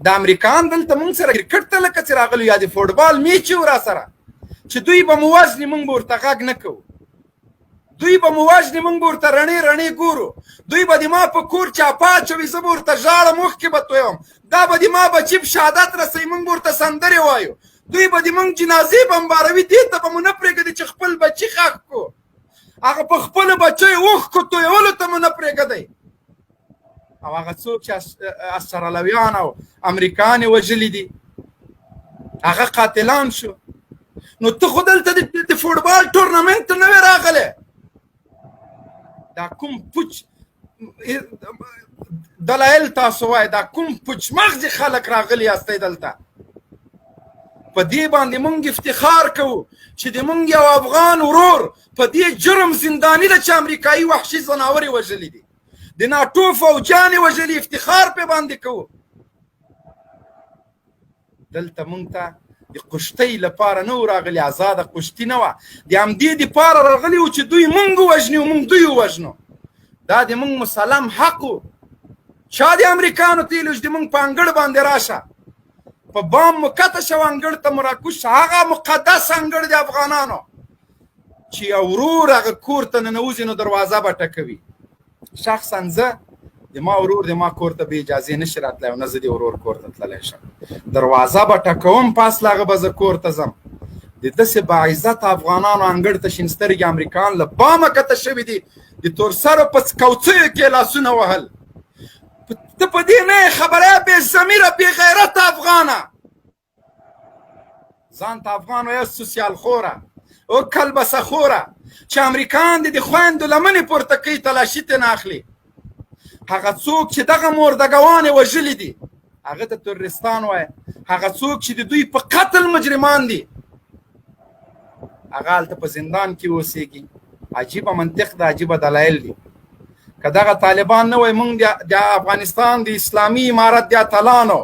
د امریکان دلته مونږ سره کرکټ ته لکه چې راغلي یا د فوټبال میچ و راسره چې دوی به مو وژني، مونږ به ورته غږ نه کوو. دوی به مو وژني، مونږ به ورته رڼې رڼې ګورو. دوی به د ما په کور چاپه اچوي، زه به ورته ژاړم، اوښکې به تویوم. دا به د ما بچي په شهادت رسوي، مونږ به ورته سندرې وایو. دوی به د مونږ جنازې بمباروي، دې ته به مو نه پرېږدي چې خپل بچي ښخ کړو. هغه په خپلو بچیو اوښکو تویولو ته مو نه پرېږدی. او هغه څوک چې استرالویان او امریکان یې وژلي دي، هغه قاتلان شو. نو ته خو دلته د فوټبال ټورنمنټ ته نه وې راغلی. دا کوم پوچ دلایل تاسو وایئ؟ دا کوم پوچ مغزي خلک راغلي یاستئ دلته؟ په دې باندې مونږ افتخار کوو چې د مونږ یو افغان ورور په دې جرم زنداني ده چې امریکایي وحشي ځناور یې وژلي دي، د ناټو فوجیان یې وژلي، افتخار پې باندې کوو. دلته مونږ ته د قشتۍ لپاره نه وو راغلي، ازاده قشتي نه وه، د همدې دپاره راغلي وو چې دوی مونږ ووژني او مونږ دوی ووژنو. دا د مونږ مسلم حق و. چا د امریکانو ته ویلي چې د مونږ په انګړ باندې راشه، په بام مو کته شو، انګړ ته مو راکوز شه، هغه مقدس انګړ د افغانانو چې یو ورور هغه کور ته ننوځي نو دروازه به ټکوي. شخصا زه د ما ورور د ما کور ته بې اجازې نشي راتلی او نه زه د ورور کور ته تللی شم. دروازه به ټکوم، پس له هغه به زه کور ته ځم. د داسې باعزته افغانانو انګړ ته شین سترګې امریکان له بامه کته شوي دي، د تورسرو په کوڅیو کې لاسونه وهل. ته په دې نه خبره، بې ضمیره بې غیرته افغانه، ځان ته افغان وایه، سوسیال خوره او کلبسه خوره، چې امریکان دې د خویندو لمنې پورته کوي، تلاشي ترې نه اخلي. هغه څوک چې دغه مردګوان یې وژلي دي هغه ته تروریستان وایه. هغه څوک چې د دوی په قتل مجرمان دي هغه هلته په زندان کې اوسېږي. عجیبه منطق ده، عجیبه دلایل دي. که دغه طالبان نه وای، مونږ د افغانستان د اسلامي امارت د اتلانو،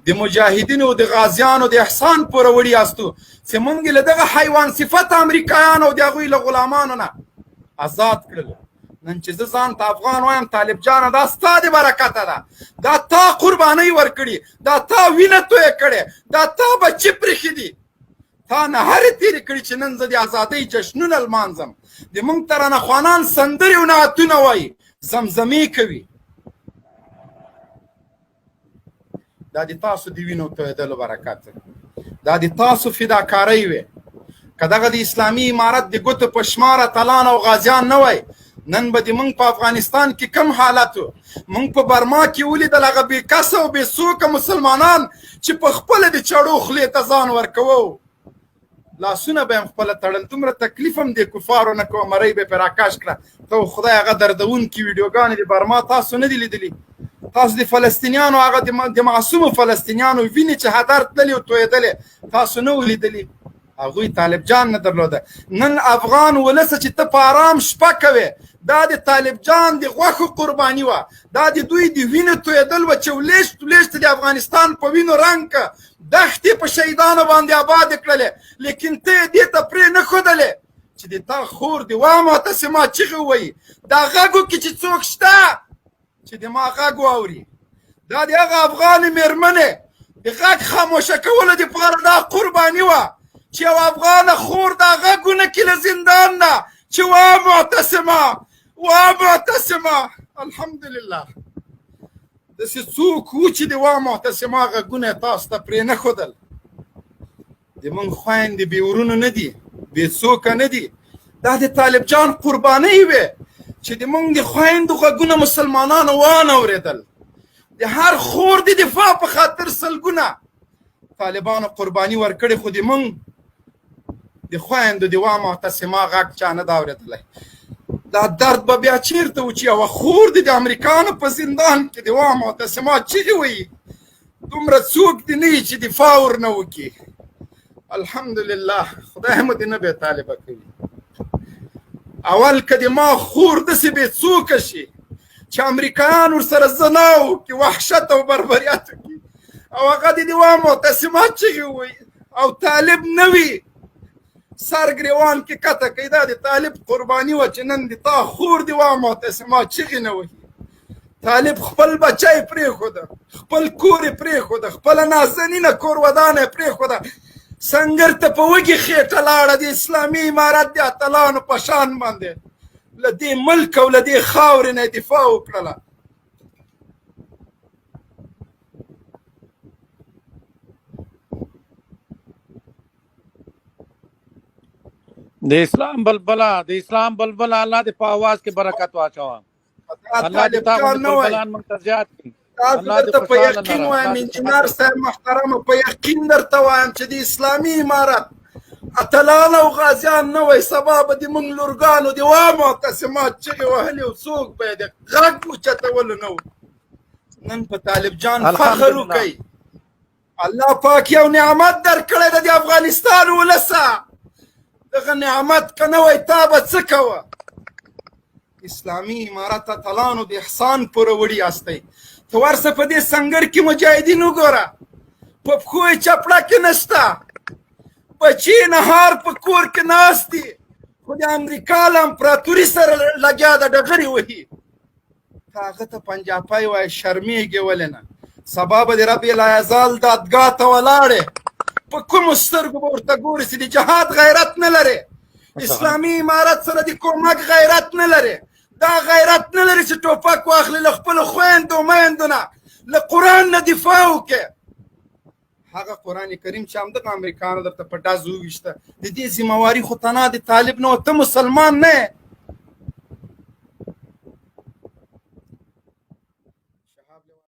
د مجاهدینو، د غازیانو د احسان پوروړي یاستو چې مونږ له دغه حیوان صفت امریکایانو او د هغوی له غلامانو نه آزاد کړلو. نن چې زه ځان ته افغان وایم، طالب جانه دا ستا د برکته ده، دا تا قربانۍ ورکړي، دا تا وینه تویه کړې، دا تا بچي پرېښي دي، تا نهرې تېرې کړي چې نن زه د ازادۍ جشنونه لمانځم. د مونږ ترانه خوانان سندرې او نعتونه وایي، زمزمې کوي. دا د تاسو د وینو تویدلو برکت، دا د تاسو فداکارۍ وې. که دغه د اسلامي امارت د ګوتو په شمار اتلان او غازیان نه وای، نن به د مونږ په افغانستان کې کم حالت و. مونږ په برما کې ولیدل هغه بې کسه او بې څوکه مسلمانان چې په خپله د چړو خولې ته ځان ورکوو، لاسونه به هم خپله تړل. دومره تکلیف هم د کفارو نه کوه، مرۍ به پرې راکش کړه. ته خدای هغه دردونکي ویډیوګانې د برما تاسو نه دي لیدلي. تاسو د فلسطینیانو هغه د معصومو فلسطینیانو وینې چې هدر تللې او تویدلې تاسو نه ولیدلي. هغوی طالب جان نه درلوده. نن افغان ولس چې ته په آرام شپه کوې، دا د طالب جان د غوښو قرباني وه، دا د دوی د وینې تویدل وه چې ولیشت ولیشت د افغانستان په وینو رنګ که دښتې په شهیدانو باندې آبادې کړلې، لیکن ته یې دې ته پرې نه ښودلې چې د تا خور د وا معتصما چیغې ووایي، دا غږ وکړي چې څوک شته چې د ما غږ واوري. دا د هغه افغان میرمنې د غږ خاموشه کولو دپاره دا قرباني وه چې یو افغان خور دا غږ ونه کړي له زندان نه چې وا معتصما، وا معتصما. الحمدلله داسې څوک وو چې د وا معتصما غږونه تاسو ته پرې نه ښودل. د مونږ خویندې بې ورونو نه دي، بې څوکه نه دي. دا د طالب جان قربانۍ وې چې د مونږ د خویندو غږونه مسلمانانو وانه اورېدل. د هر خور د دفاع په خاطر سلګونه طالبانو قرباني ورکړې، خو د مونږ د خویندو د وا معتصما غږ چا نه ده اورېدلی. دا درد به بیا چیرته و چې یوه خور دې د امریکانو په زندان کې د وا معتصما چیغې وهي، دومره څوک دې نه وي چې دفاع ورنه وکړي. الحمدلله خدای مو دې نه بې طالبه کوي. اول که د ما خور داسې بې څوکه شي چې امریکایان ورسره زنا وکړي، وحشت او بربریت وکړي، او هغه دې د وا معتصما چیغې ووایي او طالب نه وي، سر ګریوان کې کته کوي، دا د طالب قرباني وه چې نن د تا خور دې وا معتصما چیغې نه وهي. طالب خپل بچی پرېښوده، خپل کور یې پرېښوده، خپله نازنینه کور ودانه یې پرېښوده، سنګر ته په وږي خېټه لاړه، د اسلامي امارت د اتلانو په شان باندې له دې ملک او له دې خاورې نه دفاع وکړله. د اسلام بلبله، د اسلام بلبله، الله دې په आवाज کې برکت واچوه. الله دې تا غوندې بلبلان موږ ته زیات کړي. تاسو درته په یقین وایم انجینر صاحب محترم، په یقین درته وایم چې د اسلامي امارت اتلان او غازیان نه وای، سبا به د موږ لورګانو د وا معتصمات چغې وهلې او څوک به یې د غږ اوچتولو نه و. نن په طالب جان فخر وکئ. الله پاک یو نعمت درکړی دی د افغانستان ولسه، دغه نعمت که نه وای تا به څه کوه؟ اسلامي امارت اتلانو د احسان پوروړي یاستئ. ته ورسه په دې سنګر کې مجاهدین وګوره، په پښو یې چپړه کې نشته، بچي نهار په کور کې ناست دي، خو د امریکا له امپراتوري سره لګیا ده ډغرې وهي. ته هغه ته پنجاپی وایې، شرمېږې ولې نه؟ سبا به د رب لایزال دادګاه ته ولاړې، په کومو سترګو به ورته ګورې چې د جهاد غیرت نه لرې، اسلامي امارت سره د کومک غیرت نه لرې، دا غیرت نه لري چې ټوپک واخلي له خپلو خویندو میندو نه، له قرآن نه دفاع وکړي. هغه قرآن کریم چې همدغه امریکانو درته په ډز وویشته، د دې ذمهواري خو تنها د طالب نه وه. ته مسلمان نه،